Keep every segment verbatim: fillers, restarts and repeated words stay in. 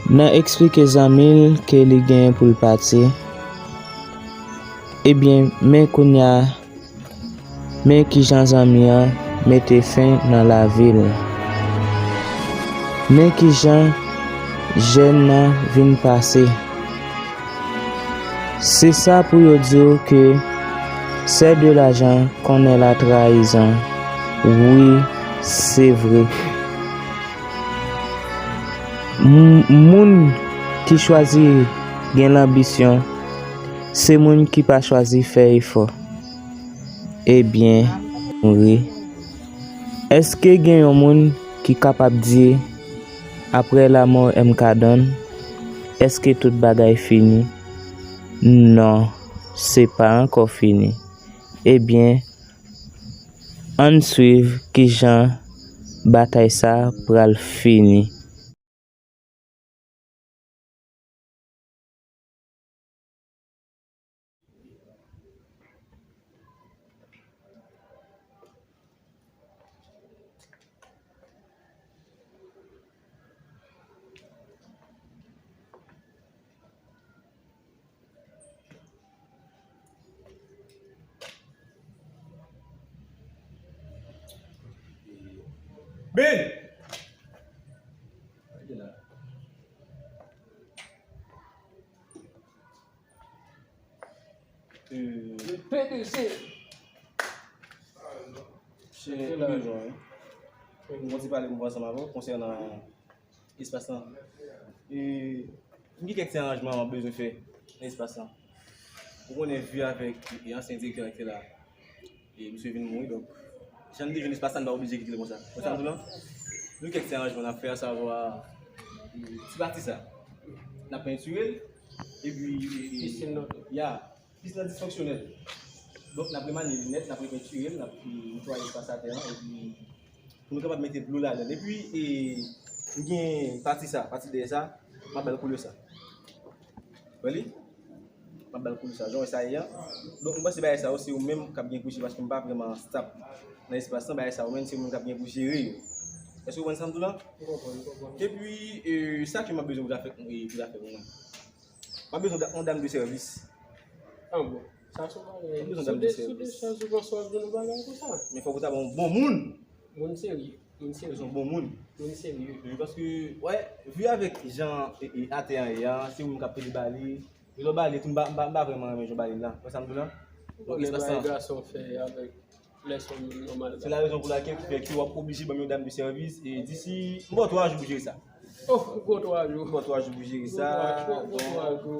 Nan eksplike zanmi l ke li genyen pou l pati, ebyen, men kounye a, men kijan zanmi an mete fen nan lavi l. Men kijan jèn nan vin pase. Se sa pou yo di w ke c'est de l'argent qu'on est la trahison. Wi, se vre. M- Moun ki chwazi gen lanbisyon, se moun ki pa chwazi fè efò. Ebyen, wi. Èske gen yon moun ki kapab di, apre lamò M K Don, èske tout bagay fini? Non, se pa ankò fini. Ebyen, ann swiv kijan batay sa pral fini. Ben! Euh, P D G. Chè Ibejon, wi. Mwen te pale pou ansanm avè w konsènan espas lan. E, m gen kèk ti aranjman m ap bezwen fè nan espas lan. Ou konnen, vi avèk, e, ansyen direktè a ki te la, e misye vin mouri, donk, jan n te jwenn espas la, n pa oblije kite l konsa. Konsa, m di w lan, nou kèk ti aranjman n ap fè, asavwa, e, ti pati sa, n ap pentire l, epi, e, e, ya, Pis lan disfonksyonèl. Donk, n ap remanye li nèt, n ap repentire l, n ap, e, netwaye espas atè an, epi pou nou kapab mete dlo ladan l. Epi, e, m gen pati sa, pati dèyè sa, m ap ba l koulè sa. Wè li? M ap ba l koulè sa, jan w wè sa ye a. Donk, m panse bagay sa yo, se yo menm k ap gen pou jere, paske m pa vrèman stap nan espas lan, bagay sa yo menm, se yo menm k ap gen pou jere yo. Èske w konprann sa m di w lan? M konprann, m konprann. Epi, e, sa ke m ap bezwen pou zafè, e, pou zafè mwen. M ap bezwen da-, yon dam de sèvis. Ah bon. Sa se yon bagay. M ap bezwen dam de sèvis. Sou de, sou de chèz ou panse w ap jwenn yon bagay konsa? Men fòk ou ta bon, bon moun. Moun serye. Moun serye. Se yon bon moun. Moun serye. Wi, paske, wè, vi avèk jan, e, e, atè an ye a, se ou menm k ap pede bale. Lè w bale tou, m pa, m pa, m pa vrèman renmen jan w bale l la. Wè sa m di w lan? Ou konnen bagay gason fè avèk lè se yon moun nòmal. Se la rezon pou lakèl ki fè ke w ap oblije ban m yon dam de sèvis, e disi, m ba w twa jou pou jere sa. Oh, m ba w twa jou. M ba w twa jou pou jere sa. M ba w twa jou, m ba w twa jou.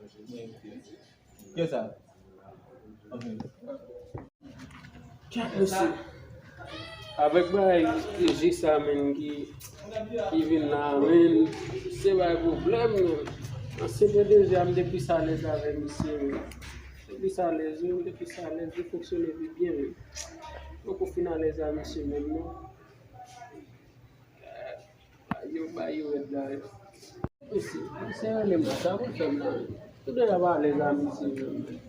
Donk, e, kiyès sa? Ok. Kèt mesye. Avèk bagay G sa menm ki, ki vin la menm, se bay pwoblèm menm. Ansyen P D G a, m te plis alèz avè misye menm. M te plis alèz wi, m te plis alèz, li fonksyone pi byen menm. Poko fin alèz a misye menm non. Yo bay yo rèd la wi. Mesye, misye rele m la, sa pou l fè m la wi. Tout de ap alèz a misye menm.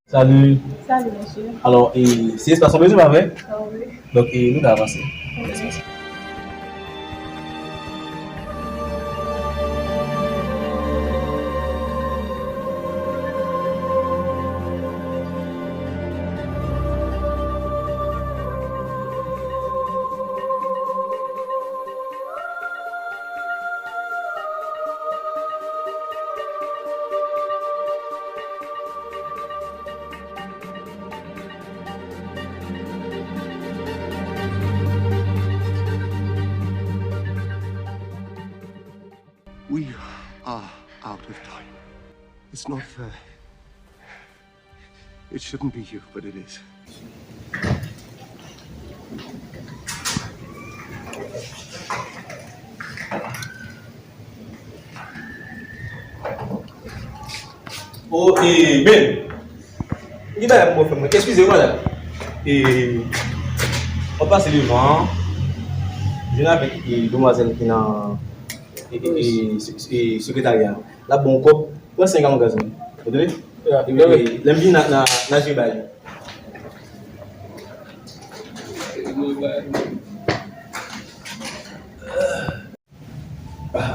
Salut. Salut, mesye. Alò, e, se espas ou bezwen, pa vre? Ah, wi. Donk, e, nou ka avanse. Ok. It's not fair. It shouldn't be you, but it is. Oh, eh, Ben! Ki bagay pou mwen fè mwen? Eskize m, madanm. E, w ap pase devan an. Jwenn avèk, e, demwazèl ki nan, e, e, e, se- e, sekretarya a. L ap ba w kòb. Pran senk an, gaz mwen. Ou tande? Ya, e, e, lè m vini, n a, n a, n a jere bagay yo.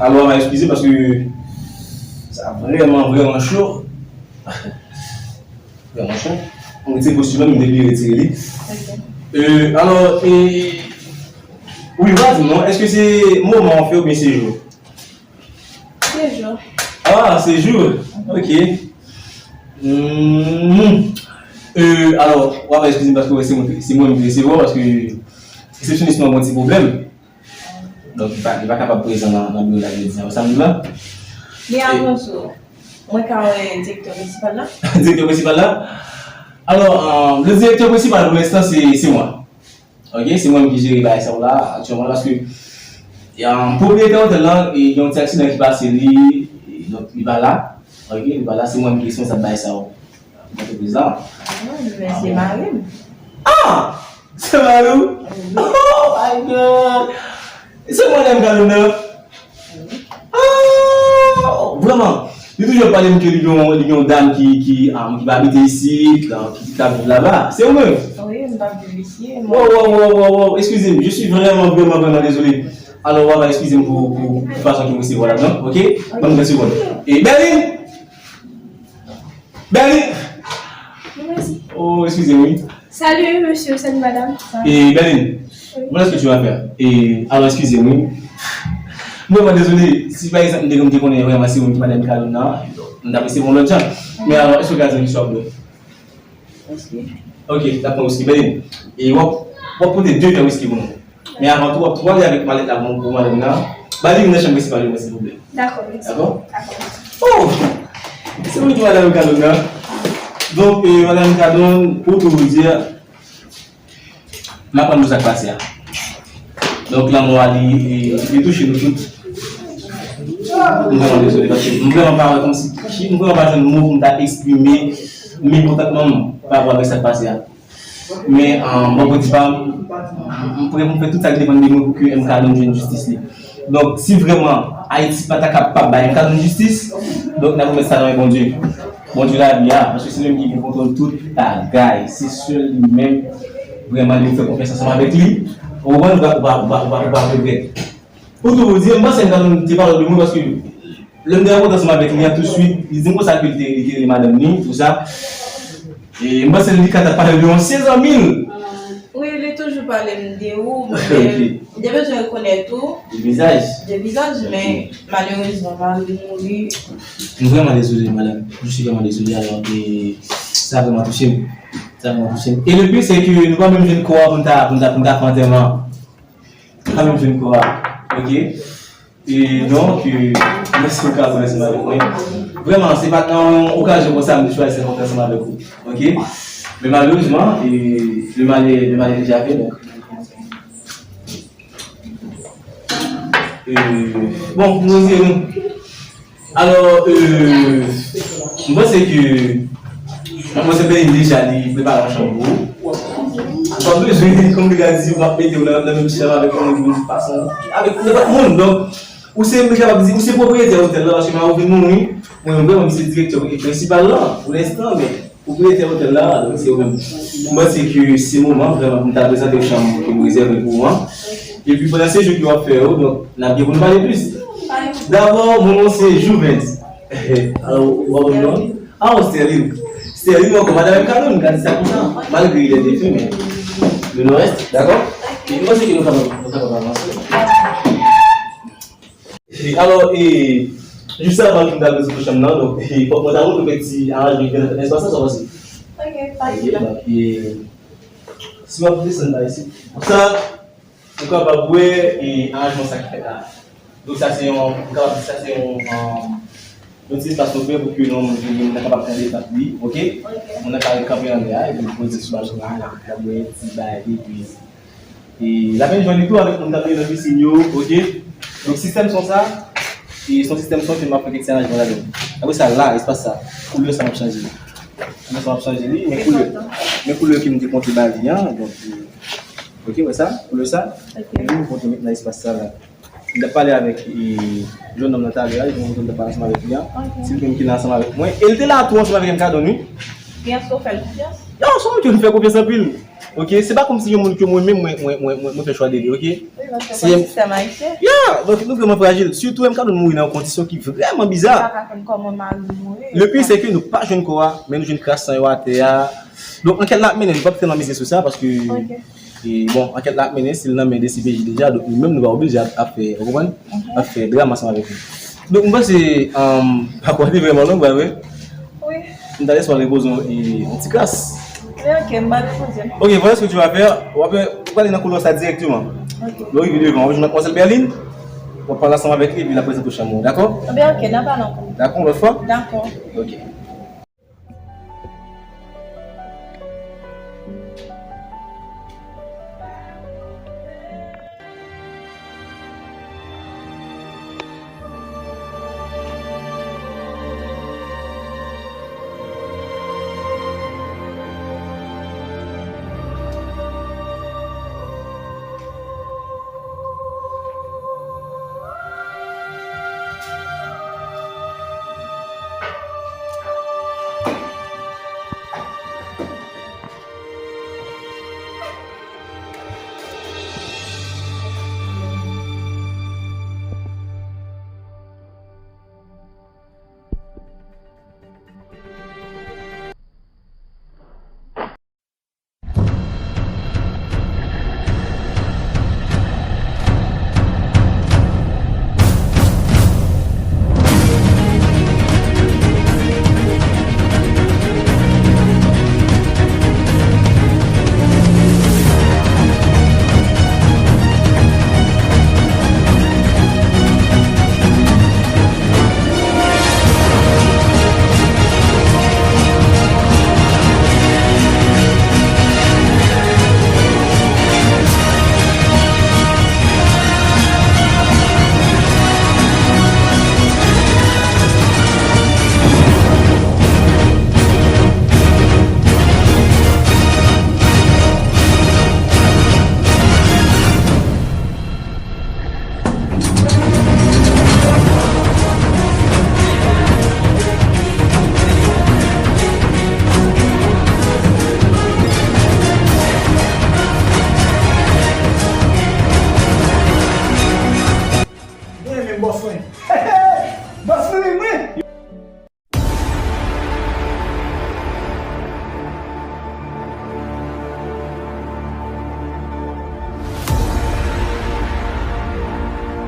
Alò, w a eskize paske sa vrèman, vrèman cho. Vrèman cho. Mwen retire kostim lan, mwen te bliye retire li. Ok. E, alò, e, wi, w a di m non, èske se moman w fè oubyen se jou? Se jou. Ah, se jou. Ok. Hmm. E, alò, w a eskize m paske se mwen, se mwen ki resevwa w paske resepsyonis mwen gen yon ti pwoblèm. Donk, li pa, li pa kapab prezan nan, nan biwo la jodi a. Ou samdi la? Li a bonjou. Mwen ka wè direktè prensipal la? Direktè prensipal la? Alò, euh, le direktè prensipal pou lenstan, se, se mwen. Ok, se mwen ki jere bagay sa yo la, aktyèlman, paske, euh, pwopriyetè otèl la, e, gen yon ti aksidan ki pase li, e, donk, li pa la. Ok, li pa la, se mwen ki responsab bagay sa yo. Antrepriz la. Non, men se mari m. Ah! Se mari w? Wi. Oh my God! Se mwen menm, Kalina. Wi. Ah! Vrèman. Li toujou ap pale m ke li gen, li gen yon dam ki, ki, um, ki pa abite isit, ki, ki ka viv laba. Se ou menm? Wi, m pa viv isit. Wow, wow, wow, wow, wow. Excusez-moi, je suis vraiment, vraiment, vraiment désolé. Alors, w a eskize m pou, pou, pou fason ke m resevwa ladan, ok? Ban m trant segonn. E, Berline! Berline! Oh, excusez-moi. Salut, monsieur, salut, madame. E, Berline, voilà ce que tu vas faire. E, alors, excusez-moi. Mwen vrèman dezole, si pa egzanp, m te, m te konnen vrèman se ou ki madanm Kalina, m t ap resevwa yon lòt jan. Men alò, èske w ka di m ki sa w ap dwe? Whisky. Ok, dakò, whisky. Berline, e w ap, w ap pote de vè whisky pou nou. Men avan tou, w ap, w ap ale avèk malèt la pou, pou madanm nan. Ba li vin nan chanm prensipal yo, silvouplè. Dakò, mèsi. Dakò? Dakò. Oh! Se mwen ki madanm Kalina. Donk, e, madanm Kalina, pou tou vous dire, m aprann nou sa k pase a. Donk, lanmò a, li, li, li touche nou tout. M vrèman dezole, paske m vrèman pa wè kòmsi, m vrèman pa jwenn mo pou m ta eksprime mekontantman m pa rapò avèk sa k pase a. Men, um, bon, pou di pa, m, m prè pou m fè tout sa k depann de mwen pou ke M K Don jwenn jistis li. Donk, si vrèman Ayiti pa ta kapab bay M K Don jistis, donk, n ap remèt sa nan men Bondye. Bondye lavi a, paske se li menm ki gen kontwòl tout bagay. Se sèl li menm, vrèman, li fè konfyans ansanm avèk li. Ou konprann, ou pa, ou pa, ou pa, ou pa, ou pa regrèt. Pou tou di, m panse m ta konn te pale de mwen paske lè m te rankontre ansanm avèk li an, tousuit, li di m konsa ke li te, li te rele madanm li, tou sa. E m panse li ka t ap pale de yon se zanmi l. Wi, li toujou pale m de ou, men m te bezwen rekonèt ou. De vizaj. De vizaj, men malerezman, mari m mouri. M vrèman dezole, madanm. Je suis vraiment désolé, alors, e sa vrèman touche m. Sa vrèman touche m. E le pire, c'est que nou pa menm jwenn kò a pou n ta, pou n ta, pou n ta fè antèman. Ann jwenn kò a. Ok? E donk, e, mèsi pou ka prezans avèk mwen. Vrèman, se pa t nan yon okazyon konsa m te chwazi fè konfyans ansanm avèk ou. Ok? Men malerezman, e, le mal est, le mal est déjà fait, donk. E, bon, nou retire nou. Alò, euh, m panse ke, m panse Berline deja li prepare yon chanm pou ou. Ou pa bezwen, kòm li ka di, w ap mete w nan, nan menm chanm avèk yon moun ki vin pase, avèk nenpòt moun. Donk, ou se, m kapab di, ou se pwopriyetè otèl la, paske mari w vin mouri. Mwen, mwen, mwen se direktè prensipal la, pou lenstan, men pwopriyetè otèl la, donk, se ou menm. M panse ke se moman, vrèman, pou m ta prezante w chanm ke m rezève pou ou an. Epi, pandan sejou ke w ap fè yo, donk, n ap gen pou n pale plis. Dabò, mon nom se Jouvens. Alò, ou pa konn non? Ah, Sterline. Sterline, ankò, madanm M K Don, gade sa konsa. Malgre il est défunt, men nou reste, dakò? E m panse ke nou kapab, nou kapab avanse. E alò, e, jis avan nou ta prezante chanm nan, donk, e, fòk mwen ta montre kèk ti aranjman ki fèt nan espas la, sa w panse? Ok, pa de pwoblèm. E, si w ap desann pa isit, sa, ou kapab wè, e, aranjman sa ki fèt la. Donk, sa se yon, ou kapab di sa se yon, um, Yon ti espas nou fè pou ke yon moun ki vin nan kapab tande tande li, oke? Moun nan ka kanpe anlè a, epi l poze sou machin la, l ap bwè ti bagay li, epi e l ap enjoy li tou avèk moun k ap bwè nan pisin yo, oke? Donk sistèm son sa, e se yon sistèm son ke m ap fè kèk ti aranjman ladan l. Apre sa, la, espas sa, koulè sa m ap chanje li. Koulè sa m ap chanje li, men koulè, men koulè ke m te konte ba li an, donk, e, oke, wè sa, koulè sa, men li m konte met nan espas sa la. M t ap pale avèk e, jennonm nan talè a, jennonm nan pale ansanm avèk li an. Si l menm ki la ansanm avèk mwen. E l te la tou ansanm avèk M K Don, wi. Gen sou fè l konfyans? Non, se yon moun ke m fè konfyans anpil. Oke, se pa kòmsi yon moun ke mwen menm mwen mwen mwen mwen fè chwa de li, oke? Wi, paske sistèm ayisyen. Ya, donk nou vrèman frajil. Sitou M K Don mouri nan yon kondisyon ki vrèman biza. Nou pa ka konn kòman mari l mouri. Le pire, se ke nou pa jwenn kò a, men nou jwenn kras san yo atè a. Donk, ankèt la ap mennen, nou p ap fè nan mizè sou sa, paske e, bon, ankèt la ap mennen, si l nan men D C P J deja, donk nou menm nou pa oblije ap, ap fè, ou konprann? Ap fè dram ansanm avèk li. Donk, m panse, um, pakou a te vrèman long, pa vre? Wi. M ta lese w al repoze w, e, yon ti kras. Wi, oke, m pa repoze. Oke, voilà ce que tu vas faire. W ap, ou prale nan koulwa sa dirèkteman. Oke. Lè w rive devan, w ap jwenn Madmwazèl Berline, w ap pale ansanm avèk li, epi l ap prezante w chanm ou, dakò? Ebyen, oke, n a pale ankò. Dakò, yon lòt fwa? Dakò. Oke.